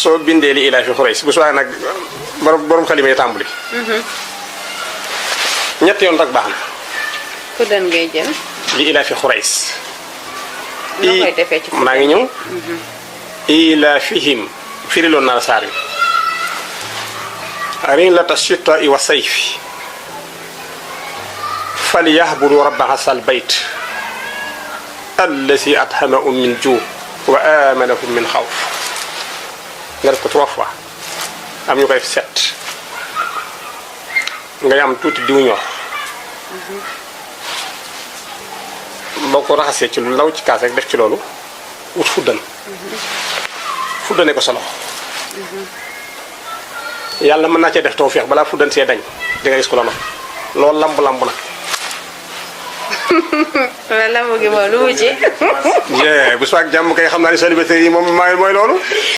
soo bindee li ilaa fi Quraysh bu soo nag borom xalima yi tàmbali. ñetti yoon rek baax na. fuddan ngay jël. li ilaa fi Quraysh. noo koy defee ci maa ngi ñëw. ilaa fihim firiloon naa la saar yi. rihlata shitaa'i wa sayfi. falya'budu rabba haazal bayt. allazi at'amahum min juu' wa aamanahum min xawf. nga def ko 3 fois am ñu koy def 7 ngay am tuuti diw ñor boo ko raxasee ci lu law ci kaas rek def ci loolu wut fuddan fuddane ko sa loxo yàlla mën naa cee def tawfeex balaa fuddan see dañ di nga gis ko la noonu loolu lamb nag. wala lamb gi moom lu mu ci. bu soo ak jàmm kay xam naa ne célibataire yi moom mooy loolu.